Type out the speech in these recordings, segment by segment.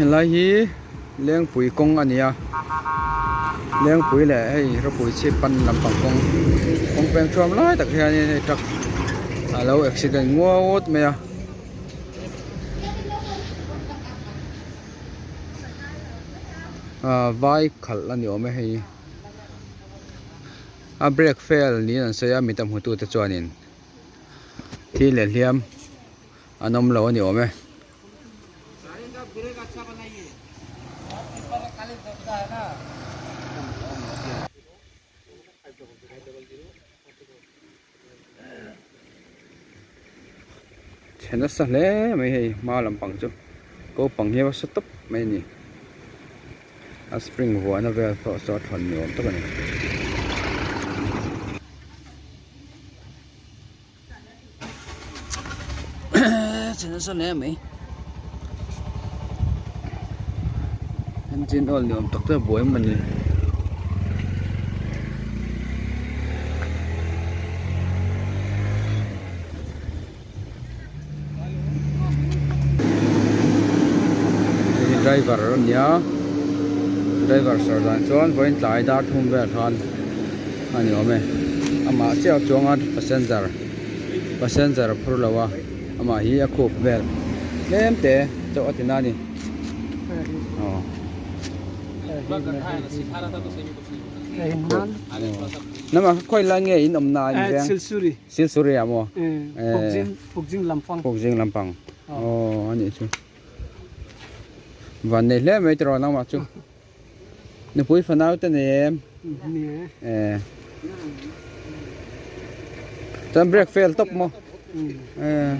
Helai hi lengpui kawng a ni a lengpui leh hei rawpui chhip pan lampang kawng kawng peng thuam lai tak hianin hei truck a lo accident nguat mai a. Ahh vai khalh a ni awm e hei a brake fail niin an sawi a mi tam hmu tu te chuanin thi leh hliam an awm lo a ni awm e. Chhe nasa hle mai hei hma lampang chu kopang hi a va sa tawp mai a ni a spring vuahna vel pawh saw a thlawn ni awm tak a ni. Chhe nasa hle mai engine oil ni awm tak te a buai em a ni. Driver a nia driver sawr dan chuan vawiin tlai dar thum vel khan a ni awm e amah chiah chuanga passenger passenger a phur lo a amah hi a khup vel tlem te chauh a ti na a ni aw. Namah kha khawi lai nge in awm na in veng? Silsuri. Silsuri ah maw? Pukzing, Pukzing lampang. Pukzing lampang. Aw anih chu. Van nei hle mai tiraw nangmah chu. Nupui fanau te nei em? Ni e. Eh. Chuan break fail tawp maw? Eh.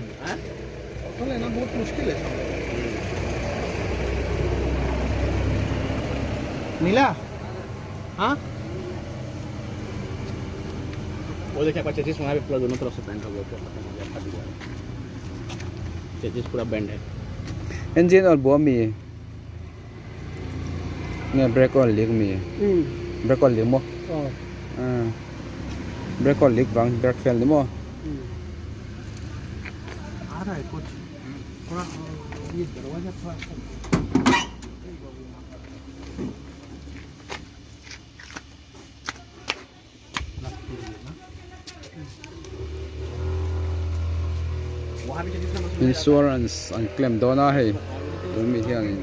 Mila? Ha? वो देखिए आपका चेचिस वहाँ पे पूरा दोनों तरफ से पेंट हो गया पूरा खत्म हो गया फट गया चेचिस पूरा बैंड है Engine oil bua mi nge brake oil leak mi brake oil leak maw brake oil leak vang brake fail ni maw. आ रहा है कुछ थोड़ा ये दरवाजा थोड़ा Insurance an claim dawn a hei tun mi hianin.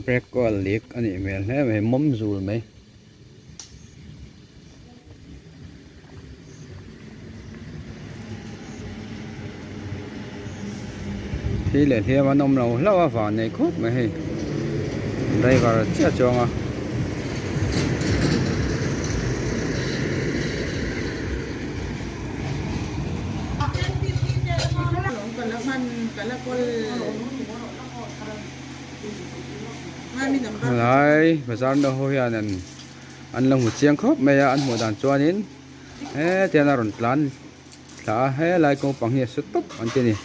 Brake oil leak a nih hmel hle mai mawm zul mai. Thi leh hliam an awm lo hlauh a van nei khawp mai hei driver chiah chuang a. Helai bazar na ho hian an an lo hmu chiang khawp mai a an hmuh dan chuanin hetian a rawn tlan thla a helai kawngpang hi a su tawp an ti a ni.